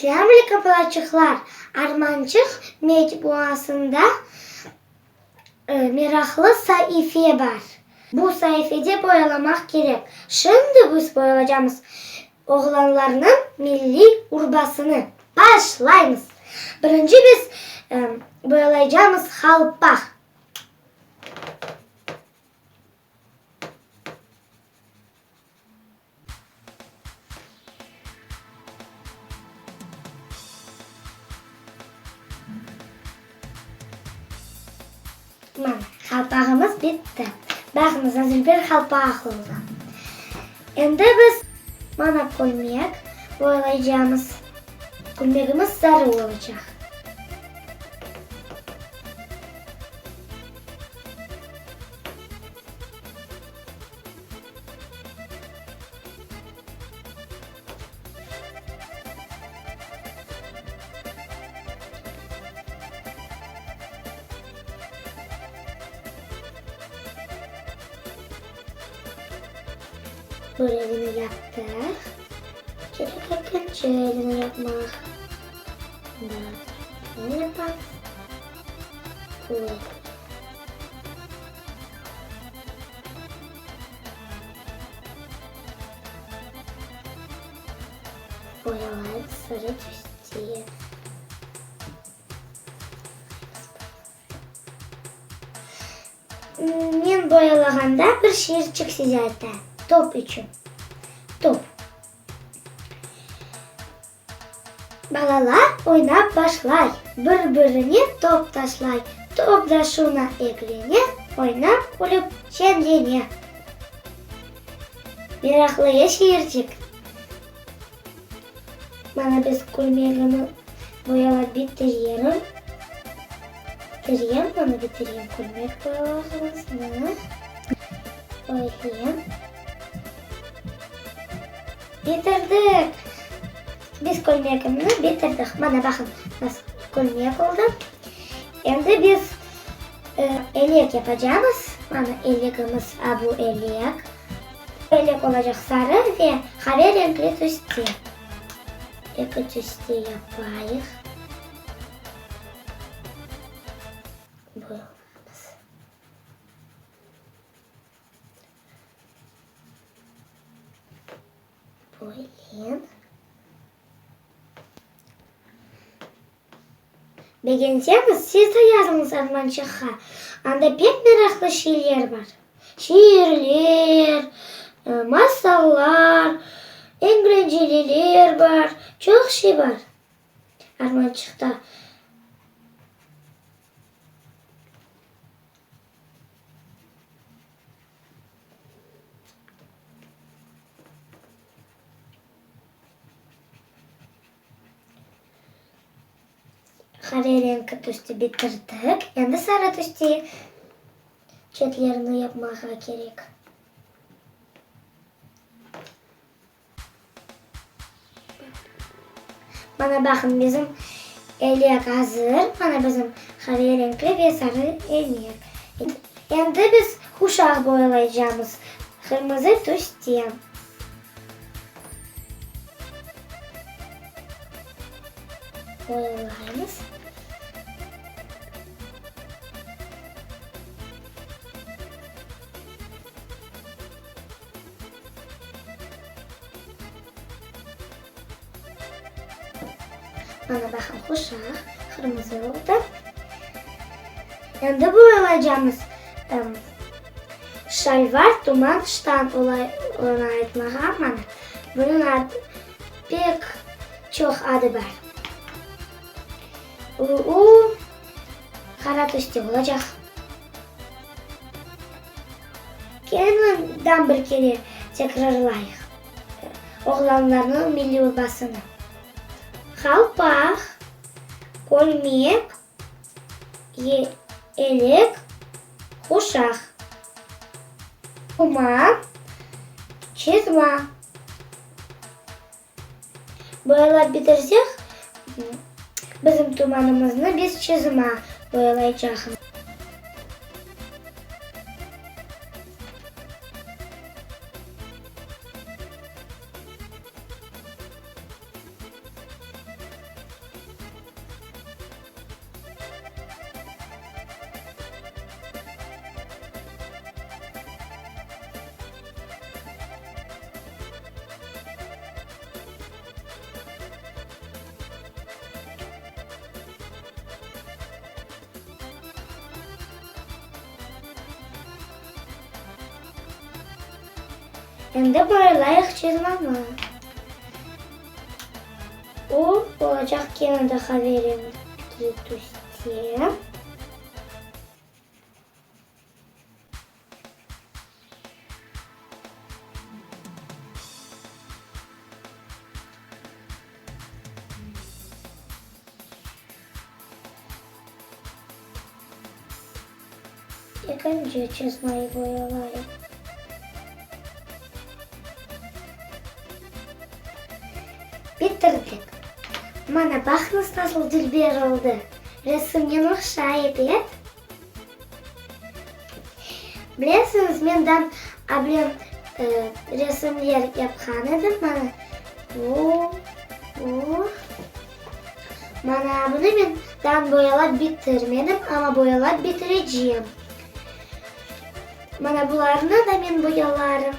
Selâm aleyküm balaçıqlar! Armançıq mecmuasında meraqlı saife bar. Bu saifede boyalamaq kerek. Şimdi biz boyalacamız oğlanlarnıñ milliy urbasını. Başlaymız! Birinci biz boyalaycamız halpaq. Mana, halpağımız bitti. Baqıñız, nasıl bir halpaq oldı. Endi biz mana kölmek boyalaycamız. Kölmegimiz sarı olacaq. Böregini yaptıq. Kerek ekinci elini yapmaq. Ne yapamız? Böyle. Boyalayıq sarı tüste. Men boyalağanda bir şiirçik size aytayım. Top içün. Top. Balalar oynap başlay, bir-birine top taşlay. Top da şuna eglene, oynap, külüp, şeñlene. Meraqlı ya şiircik? Mana biz kölmegimi boyalap bitirerim. Bitirem, mana bitirem kölmek boyalağımıznı. Boylayım. Bitirdik! Biz kölmegimni bitirdik. Mana baqın, nasıl kölmek oldı. Endi biz elek yapacamız. Mana elegimiz, a bu elek. Elek olacaq sarı ve qave renkli tüste. Eki tüste yapayıq. Boyalağımız. Böyle. Begenseñiz, siz de yazıñız Armançıqqa. Anda pek meraqlı şeyler bar. Şiirler, masallar, eglenceliler bar, çoq şey bar Armançıqta. Qave renki tüste bitirdik. Endi sarı tüste çetlerini yapmağa kerek. Mana baqın, bizim elek azır. Mana bizim qave renkli ve sarı elek. Endi biz quşaq boyalaycamız qırmızı tüste. Boyalaymız. Mana baqın, quşaq qırmızı oldı. Endi boyalaycamız şalvar, tuman, ştan olay onı aytmağa mana bunıñ adı pek çoq adı bar. U qara tüste olacaq. Keliñ bir kere tekrarlayıq oğlanlarnıñ milliy urbasını. Qalpaq, kölmek, elek, quşaq, tuman, çizma. Boyalap bitirsek, bizim tumanımıznı biz çizma boyalaycaqmız. Endi boyalayıq çizmamı. O, olacaq kene de qaverenki tüste. Ekinci çizmayı boyalayıq. Bitirdik. Mana baqıñız nasıl dülber oldı. Resimnen oşay, ebet? Bilesiñiz, mendan ablem resimler yapqan edi. Mana bu, bu. Mana bunı men tam boyalap bitirmedim, amma boyalap bitirecem. Mana bularnı da men boyalarım.